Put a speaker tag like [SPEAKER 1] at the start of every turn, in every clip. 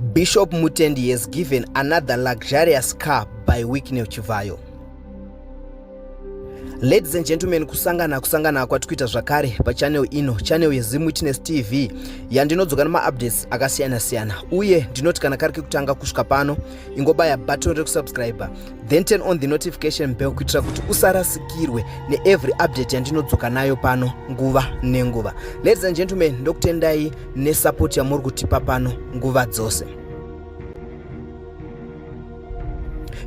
[SPEAKER 1] Bishop Mutendi has given another luxurious car by Wicknell Chivayo. Ladies and gentlemen, kusangana kusangana kwatikuita zvakare pachannel ino, channel yeZim Witness TV yandinodzoka nemaupdates akasiyana siyana, uye ndinoti kana kari kekutanga kusvika pano ingobaya button rekusubscribe then turn on the notification bell kuitira kuti usarasikirwe neevery update yandinodzoka nayo pano nguva nenguva. Ladies and gentlemen, ndokutendai nesupport yamuri kutipa pano nguva dzose.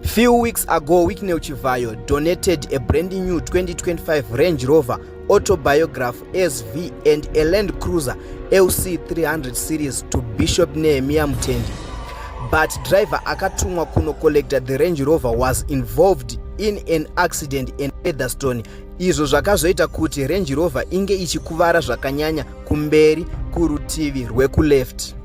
[SPEAKER 1] Few weeks ago, Wicknell Chivayo donated a brand new 2025 Range Rover Autobiograph SV and a Land Cruiser LC 300 series to Bishop Nehemiah Mutendi. But driver akatumwa kunocollecta the Range Rover was involved in an accident in Featherstone izvo zvakazoita kuti Range Rover inge ichikuvara zvakanyanya kumberi kurutivi rwekuleft.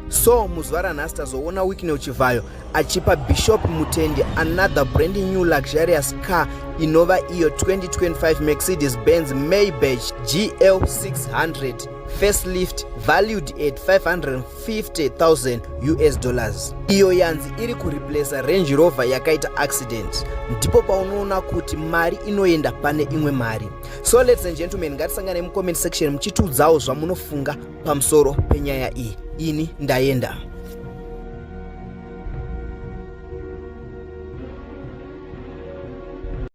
[SPEAKER 1] So muzuva ranhasi tazoona Wicknell Chivhayo achipa Bishop Mutendi another brand new luxurious car inova iyo 2025 Mercedes Benz Maybach GL600 facelift valued at 550,000 US dollars iyo yanzi iri kureplacer Range Rover yakaita accident. Ndipo paunoona kuti mari inoenda pane imwe mari. So ladies and gentlemen, ngatisangane mucomment section muchitiudzawo zvamunofunga pamusoro penyaya iyi. Ini ndaenda.